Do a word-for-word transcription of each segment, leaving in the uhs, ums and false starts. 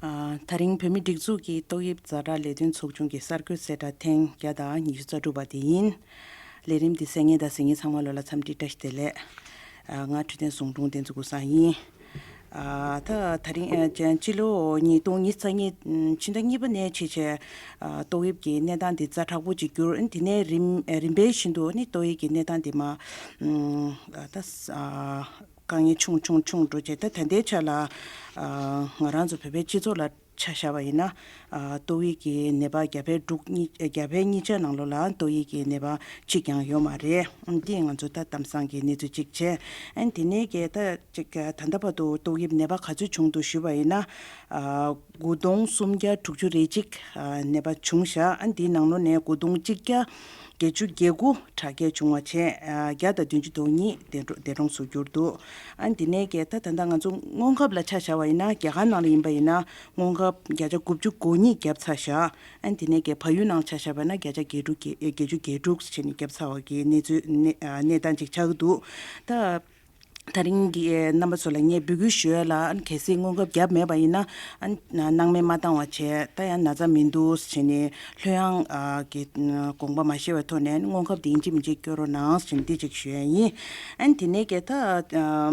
ཨ། ད་རིང་བོད་མིའི་སྒྲིག་འཛུགས་ཀྱི་ཏོག་དབྱིབས་ཛ་དྲག་ལས་དོན་ཚོགས་ཆུང་གི་གསར་འགོད་གསལ་བསྒྲགས་ཐེངས་བརྒྱ་དང་ཉི་ཤུ་རྩ་དྲུག་པ་དེ་ཡིན། ལས་རིམ་འདི་གསན་མཁན་དང་གཟིགས་མཁན་ཚང་མ་ལོ་ལ་འཚམས་འདྲི་བཀྲ་ཤིས་བདེ་ལེགས། ཨ། ང་འཕྲོད་བསྟེན་ཟུང་དྲུང་བསྟན་འཛིན་ཀུན་བཟང་ཡིན། ཨ། ད་ད་རིང་ཨ་ཅན་སྤྱི་ལོ་ཉིས་སྟོང་ཉི་ཤུ་རྩ་གཉིས་ཕྱི་ཟླ་གཉིས་པ་ནས་ཕྱིན་ཆད་ཨ་ཏོག་དབྱིབས་ཀྱི་གནས་སྟངས་འདི་ཛ་དྲག་པོ་ཅིག་གྱུར། དེ་ནས་རིམ་རིམ་པས་བཞིན་དུ་ནི་ཏོག་དབྱིབས་ཀྱི་གནས་སྟངས་འདི་མ་ཨ་ད་ཨ། དཀའ་ངལ་ཆུང་ཆུང་ཆུང་འགྲོ་བྱས། ད་ད་ལྟའི་ཆ་ལ་ཨ་ང་རང་ཚོ་བོད་པའི་སྤྱི་ཚོགས་ལ་ཆ་བཞག་པ་ཡིན་ན། ཨ་ཏོག་དབྱིབས་ཀྱི་ནད་པ་བརྒྱ་ཕྲག་དྲུག་གཉིས་བརྒྱ་ཕྲག་གཉིས་ཆ་ནང་ལོགས་ལ་ཏོག་དབྱིབས་ཀྱི་ནད་པ་གཅིག་ཀྱང་ཡོད་མ་རེད། འདི་ང་ཚོ་ད་གཏམ་བཟང་གི་གནས་ཚུལ་གཅིག་བྱས། ཨ་དེ་ནས་གས་ད་ཅིག་ད་ལྟ་བར་དུ་ཏོག་དབྱིབས་ནད་པ་ག་ཚོད་བྱུང་འདུག་ཞུས་པ་ཡིན་ན། ཨ་དགུ་སྟོང་སུམ་བརྒྱ་དྲུག་ཅུ་རེ་གཅིག་ཨ་ནད་པ་བྱུང་ཤག་ཨ་འདིའི་ནང་ལོགས་ནས་དགུ་སྟོང་གཅིག་བརྒྱ་བརྒྱད་ཅུ་གྱ་དགུ་དྲག་སྐྱེད་བྱུང་བ་བྱས། ཨ་བརྒྱ་དང་བདུན་ཅུ་དོན་གཉིས་འདས་འགྲོ་འདས་གྲོངས་སུ་གྱུར་འདུག་ཨ་འདི་ནས་གས་ད་ད་ལྟ་ང་ཚོ་སྔོན་ཁབ་ལ་ཆ་བཞག་པ་ཡིན་ན། རྒྱ་གར་ནང་ལ་ཡིན་པ་ཡིན་ན་སྔོན་ཁབ་བརྒྱ་ཆ་དགུ་བཅུ་གོ་གཉིས་བརྒྱབ་ཚར་ཤག་ཨ་འདི་ནས་གས་བལ་ཡུལ་ནང་ཆ་བཞག་པ་ན་བརྒྱ་ཆ་བརྒྱད་ཅུ་གྱ་བརྒྱད་ཅུ་གྱ་དྲུག་བྱས་ནས་བརྒྱབ་ཚར་བ་གི་གནས་ཚུལ་གནས་ཨ་གནས་སྟངས་ཅིག་ཆགས་ཀྱི་འདུག་ད་ད་རིང་གི་རྣམ་པ་ཚོ་ལ་ངས་འབོད་སྐུལ་ཞུ་ཡ་ལ། ཨ་གལ་སྲིད་སྔོན་ཁབ་བརྒྱབ་མེད་པ་ཡིན་ན། ཨ་སྣང་མེད་མ་བཏང་བ་བྱས། ད་ཡང་ན་ཚ་མི་འདུག་བྱས་ནས་ལྷོད་ཡངས་ཨ་གི་དགོངས་པ་མ་བཞེས་པའི་ཐོག་ནས་སྔོན་ཁབ་དེ་ཡིན་གཅིག་མིན་གཅིག་སྐྱོན་རོགས་གནང་བྱས་ནས་འདི་གཅིག་ཞུ་ཡ་ཡིན། ཨ་དེ་ནས་གས་ད་ཨ་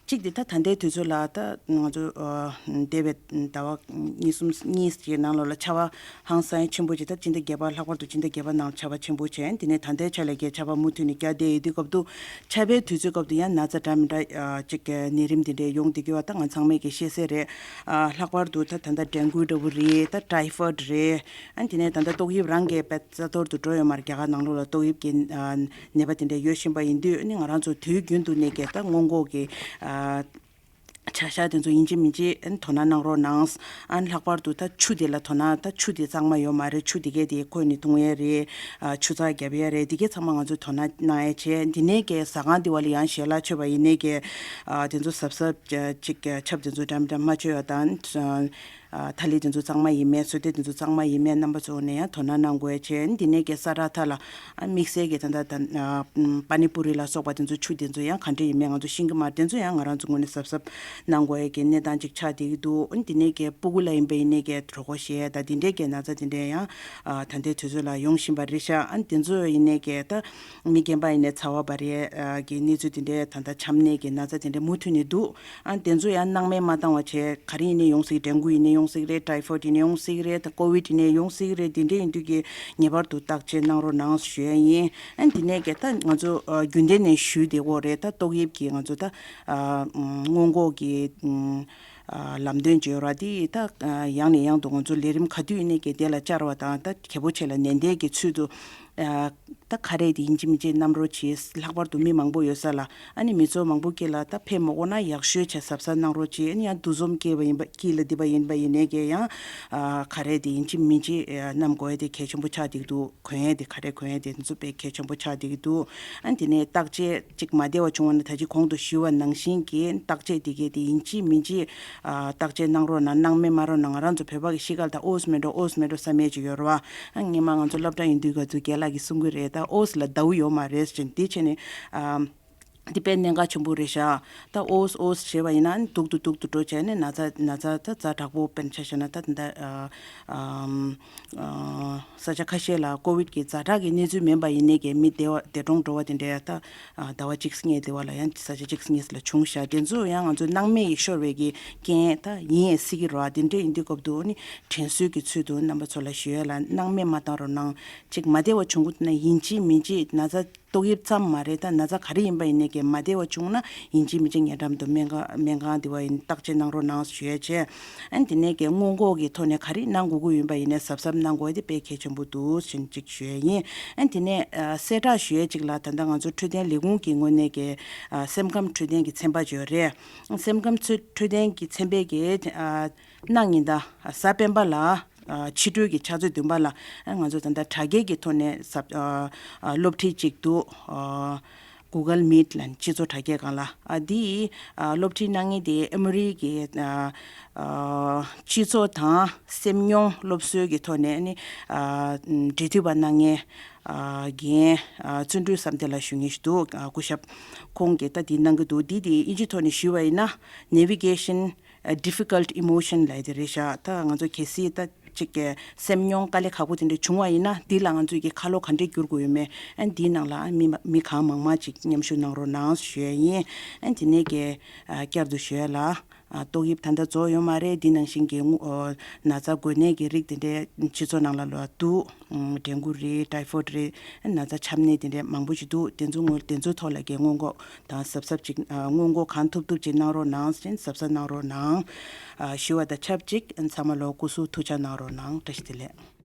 གཅིག་དེ་ད་ད་ལྟའི་དུས་ཚོད་ལ་ད་ང་ཚོ་ཨ་འདས་པའི་ཟླ་བ་གཉིས་གསུམ་གཉིས་ཀྱི་ནང་ལོགས་ལ་ཆར་པ་ཧང་སང་ཆེན་པོ་ཅིག་ད་སྤྱི་ཟླ་བརྒྱད་པ། ལྷག་པར་དུ་སྤྱི་ཟླ་བརྒྱད་པ་ནང་ཆར་པ་ཆེན་པོ་བྱས། དེ་ནས་ད་ལྟའི་ཆ་ལ་གས་ཆར་པ་མུ་མཐུད་ནས་བརྒྱབ་བསྡད་ཡོད་དུས་སྐབས་དུ། ཆར་པའི་དུས་ཚོད་སྐབས་དུ་ཡང་ན་ཚ་འདྲ་མི་འདྲ་ཨ་ཅིག་གི་ནད་རིམས་དེ་འདྲས་ཡོང་བསྡད་ཀྱི་ཡོད་པ་ད་ང་ཚང་མས་གས་ཤེས་གསལ་རེད། ཨ་ལྷག་པར་དུ་ད་ད་ལྟ་ཌེང་གུ་འདྲ་བོ་རེད། ད་ཊའི་ཕོའི་ཌི་རེད། ཨ་དེ་ནས་ད་ལྟ་ཏོག་དབྱིབས་རང་གས་དཔེ་རྩ་གཏོར་དུ་འགྲོ་ཡོད་མ་རེད། རྒྱ་གར་ནང་ལོགས་ལ་ཏོག་དབྱིབས་ཀྱི་ཨ་ནད་པ་དེ་འདྲས་ཡོད་བཞིན་པ་ཡིན་དུས། ཨ་ནི་ང་རང་ཚོ་དུས་རྒྱུན་དུ་ནས་གས་ད་སྔོན་འགོག་གི་ཨ་བྱ་གཞག་དེ་ཚོ་ཡིན་གཅིག་མིན་གཅིག་ཨ་ནི་དོ་སྣང་གནང་རོགས་གནང་། ཨ་ནི་ལྷག་པར་དུ་ད་ཆུ་དེ་ལ་དོ་སྣང་། ད་ཆུ་དེ་གཙང་མ་ཡོད་མ་རེད། ཆུ་དེ་གས་དེ་ཁོལ་ནས་འཐུང་ཡས་རེད། ཨ་ཆུ་ཚགས་རྒྱབ་ཡས་རེད། དེ་གས་ཚང་མ་ང་ཚོས་དོ་སྣང་གནང་ཡས་བྱས། འདི་ནས་གས་ཟ་ཁང་དེ་བ་ལ་ཡང་ཞལ་ལག་མཆོད་པ་ཡིན་ནས་གས་ཨ་དེ་ཚོ་གཟབ་གཟབ་ཅིག་ཆབ་དེ་ཚོ་འདྲ་མི་འདྲ་མ་མཆོད་ཡ་དང་། ཨ་ཐ་ལི་དེ་ཚོ་གཙང་མ་ཡིན་མེད། སོ་དེ་དེ་ཚོ་གཙང་མ་ཡིན་མེད་རྣམ་པ་ཚོ་ནས་ཡང་དོ་སྣང་གནང་དགོས་བྱས། འདི་ནས་གས་ས་ཁྲ་ཐ་ལ་ཨ་དམིགས་བསལ་གྱི་ད་ལྟ་ད་ཨ་པ་ནི་པུ་རི་ལ་སོགས་པ་དེ་ཚོ་ཆུ་དེ་ཚོ་ཡང་ག་འདྲ་ཡིན་མེད་ང་ཚོ་ཤེས་ཀྱི་མ་རེད། དེ་ཚོ་ཡང་ང་རང་ཚོ་ངོས་ནས་གཟབ་གཟབ་གནང་དགོས་ཡས་ཀྱི་གནས་སྟངས་ཅིག་ཆགས་བསྡད་ཀྱི་འདུག་འདི་ནས་གས་སྤུ་གུ་ལ་ཡིན་པ་ཡིན་ནས་གས་གྲོད་ཁོག་བཤལ་ད་དེ་འདྲས་གས་ན་ཚ་དེ་འདྲས་ཡང་ཨ་ད་ལྟའི་དུས་ཚོད་ལ་ཡོང་བཞིན་པ་རེད་ཤག་ཨ་དེ་ཚོ་ཡིན་ནས་གས་ད་མི་རྒན་པ་ཡིན་ནས་ཚ་བ་འབར་ཡས་ཀྱི་གནས་ཚུལ་དེ་འདྲས། ད་ལྟ་ཆམ་ནད་ཀྱི་ན་ཚ་དེ་འདྲས་མུ་མཐུད་ནས་འདུག་ཨ་དེ་ཚོ་ཡང་སྣང་མེད་མ་བཏང་བ་བྱས། ག་རེ་ཡིན་ནའི་ཡོང་སྲིད། ཌེང་གུ་ཡིན་ནའི་ཡོང་སྲིད་རེད། ཊའི་ཕོའི་ཌི་ཡིན་ནའི་ཡོང་སྲིད་རེད། ད་ཀོ་ཝིཌ་ཡིན་ནའི་ཡོང་སྲིད་རེད། དེ་འདྲ་ཡིན་དུས་ཀྱི་ངེས་པར་དུ་བརྟག་དཔྱད་གནང་རོགས་གནང་ཞུ་ཡ་ཡིན། ཨ་དེ་ནས་གས་ད་ང་ཚོ་ཨ་རྒྱུན་ལྡན་ནས་ཞུས་བསྡད་ཡོད་རེད། ད་ཏོག་དབྱིབས་ཀྱི་ང་ཚོ་ད་ཨ་སྔོན་འགོག་གི་ཨ་ལམ་སྟོན་བརྗོད་ར་དེ་ད་ཨ་ཡང་ནས་ཡང་དུ་ང་ཚོ་ལས་རིམ་ག་དུས་ཡིན་ནའི་གས་དེ་ལ་བཅར་བ་དང་། ད་གལ་པོ་ཆེ་ལ་ནན་ཏན་གྱི་ཚུལ་དུ་ཨ་ད་ག་རེ་དེ་ཡིན་གཅིག་མིན་གཅིག་བསྣམས་རོགས་གྱིས། ལྷག་པར་དུ་མི་མང་པོ་ཡོད་ས་ལ། ཨ་ནི་མི་ཚོགས་མང་པོ་དཀྱིལ་ལ་ད་ཕེབས་མ་དགོས་ན་ཡག་ཤོས་བྱས་གཟབ་གཟབ་གནང་རོགས་གྱིས། ཨ་ནི་ཡང་འདུ་འཛོམས་སྐྱེས་པ་ཡིན་པ་དཀྱིལ་ལ་བསྡད་པ་ཡིན་པ་ཡིན་ནའི་གས་ཡང་ཨ་ག་རེ་དེ་ཡིན་གཅིག་མིན་གཅིག་ཨ་བསྣམས་དགོས་ཡས་དེ་གལ་ཆེན་པོ་ཆགས་བསྡད་འདུག་གོན་ཡས་དེ་ག་རེ་གོན་ཡས་དེ་ཚོ་དཔེ་གལ་ཆེན་པོ་ཆགས་བསྡད་ཀྱི་འདུག་ཨ་ནི་དེ་ནས་བརྟག་དཔྱད་ཅིག་མ་བདེ་བ་བྱུང་བ་ན་ད་ཅི་གོང་དུ་ཞུས་པ་ནང་བཞིན་གྱི་བརྟག་དཔྱད་དེ་གས་དེ་ཡིན་གཅིག་མིན་གཅིག་ཨ་བརྟག་དཔྱད་གནང་རོགས་གནང་། སྣང་མེད་མ་རོགས་གནང་། ང་རང་ཚོ་བོད་པ་གི་གཤིས་ཀ་ལ་ད་ཨོས་མེད་འགྲོ་ཨོས་མེད་འགྲོ་བསམ་ཡས་ཅིག་ཡོད་རེད་བ། ཨ་སྔོན་མ་ང་ཚོ་སློབ་གྲྭ་ཡིན་དུས་ག་ཚོད་རྒན་ལགས་ཀྱིས་གསུང་གི་རེད། ད་ཨོས་ལ་ཟླ་བོ་ཡོད་མ་རེད་ཟེར་ནས། དེ་བྱས་ནས་ཨ་འདི་དཔེ་གནད་འགག་ཆེན་པོ་རེད་ཤག་ད་ཨོས་ཨོས་བྱས་པ་ཡིན་ན་སྡུག་ཏུ་སྡུག་ཏུ་འགྲོ་བྱས་ནས་ན་ཚ་ན་ཚ་ད་ཛ་དྲག་པོ། དཔེར་ན་ཆ་བཞག་ན་ད་ད་ལྟ་ཨ་ཨམ་ཨ་ས་ཆ་ཁ་ཤས་ལ་ཀོ་ཝིཌ་ཀྱི་ཛ་དྲག་གི་གནས་ཚུལ་མིན་པ་ཡིན་ནའི་གས་མི་བདེ་བ་འདས་གྲོངས་འགྲོ་བ་དེ་འདྲ་ཡ་ད་ཨ་ཟླ་བ་གཅིག་སྔོན་དེ་བ་ལ་ཡང་ས་ཆ་གཅིག་སྔོན་ལ་བྱུང་ཤག་དེ་ཚོ་ཡང་ང་ཚོ་སྣང་མེད་ཀྱིས་ཤོར་བའི་གི་རྐྱེན་ད་ཡིན་ཡང་སྲིད་ཀྱི་རེད་བ། དེ་འདྲ་ཡིན་དུས་སྐབས་དུ་ནི་དྲན་གསོའི་གི་ཚུལ་དུ་རྣམ་པ་ཚོ་ལ་ཞུ་ཡས་ལ། སྣང་མེད་མ་བཏང་རོགས་གནང་། ཅིག་མ་བདེ་བ་བྱུང་གི་འདུག་ན་ཡིན་གཅིག་མིན་གཅིག་ན་ཚ་ཏོག་དབྱིབས་ཙམ་མ་རེད། ད་ན་ཚ་ག་རེ་ཡིན་པ་ཡིན་ནའི་གས་མ་བདེ་བ་བྱུང་ན་ཡིན་གཅིག་མིན་གཅིག་ཉེ་འགྲམ་དུ་སྨན་ཁང་སྨན་ཁང་དེ་བ་ཡིན་བརྟག་དཔྱད་གནང་རོགས་གནང་ཞུ་ཡས་བྱས། ཨ་ནི་དེ་ནས་གས་སྔོན་འགོག་གི་ཐོག་ནས་ག་རེ་གནང་དགོས་ཀྱི་ཡིན་པ་ཡིན་ནའི་གཟབ་གཟབ་གནང་དགོས་དེ་དཔེ་གལ་ཆེན་པོ་འདུག་ཟེར་ཅིག་ཞུ་ཡས་ཡིན། ཨ་ནི་དེ་ནས་ཨ་གསལ་བསྒྲགས་ཞུ་ཡས་ཅིག་ལ། ད་ལྟ་ང་ཚོ་འཕྲོད་བསྟེན་ལས་ཁུངས་ཀྱི་ངོས་ནས་གས་ཨ་སེམས་ཁམས་འཕྲོད་བསྟེན་གྱི་ཚན་པ་ཅིག་ཡོད་རེད། སེམས་ཁམས་ཚོ་འཕྲོད་བསྟེན་གྱི་ཚན་པས་གས་ཨ་གནངས་ཉིན་ད་གཟའ་སྤེན་པ་ལ། ཨ་ཕྱི་དྲོའི་གི་ཕྱག་ཚོད་བདུན་པ་ལ། ཨ་ང་ཚོ་ད་ལྟ་དྲ་རྒྱའི་གི་ཐོག་ནས་ཟབ་ཨ་ཨ་སློབ་ཁྲིད་ཅིག་འདུག་ཨ་Google Meet ལ་སྤྱི་ཚོགས་དྲ་རྒྱའི་སྒང་ལ། ཨ་འདི་ཨ་སློབ་ཁྲིད་གནང་མཁན་དེ་ཨ་མི་རི་ཀའི་ཨ་ཨ་སྤྱི་ཚོགས་དང་སེམས་མྱོང་སློབ་གསོའི་གི་ཐོག་ནས་ནི་ཨ་འབྲེལ་མཐུད་པ་གནང་མཁན་ཨ་རྒན་ཨ་བརྩོན་འགྲུས་བསམ་གཏན་ལགས་ཞུ་མཁན་ཞིག་འདུག་ཨ་སྐུ་ཞབས་ཁོང་གིས་ད་འདི་གནང་གི་འདུག་འདི་དེ་དབྱིན་ཇིའི་ཐོག་ནས་ཞུས་པ་ཡིན་ན། Navigation difficult emotion ལབ་དེ་རེད་ཤག་ད་ང་ཚོ་གལ་སྲིད་ད་ཅིག་གི་སེམས་མྱོང་དཀའ་ལས་ཁག་པོ་དེ་འདྲ་བྱུང་བ་ཡིན་ན། འདི་ལ་ང་ཚོས་ཀྱི་ཁ་ལོ་ག་འདྲས་བསྒྱུར་དགོས་ཡོད་མེད། ཨ་འདིའི་ནང་ལ་མི་མི་གང་མང་མང་ཅིག་མཉམ་ཞུགས་གནང་རོགས་གནང་ཞུ་ཡ་ཡིན། ཨ་དེ་ནས་ཀྱི་ཨ་བསྐྱར་དུ་ཞུ་ཡ་ལ། ཨ་ཏོག་དབྱིབས་ད་ལྟ་རྫོགས་ཡོད་མ་རེད། འདི་ནང་བཞིན་གྱི་དངོས་ཨོ་ན་ཚ་འགོས་ནད་ཀྱི་རིགས་དེ་འདྲའི་སྤྱི་ཚོགས་ནང་ལ་ལོ་འདུག་ཨ་ཌེང་གུ་རེད། ཊའི་ཕོཌ་རེད། ཨ་ན་ཚ་ཆམ་ནད་དེ་འདྲའི་མང་པོ་ཞིག་འདུག་དེ་ཚོ་དངོས་དེ་ཚོའི་ཐོག་ལ་གི་སྔོན་འགོག་དང་གཟབ་གཟབ་ཅིག་ཨ་སྔོན་འགོག་གང་ཐུབ་ཐུབ་ཅིག་གནང་རོགས་གནང་ཟེར། གཟབ་གཟབ་གནང་རོགས་གནང་། ཨ་ཞུ་བ་དང་ཆབས་ཅིག་ཨ་ཚང་མ་ལོ་སྐུ་གཟུགས་ཐུགས་ཅག་གནང་རོགས་གནང་། བཀྲ་ཤིས་བདེ་ལེགས།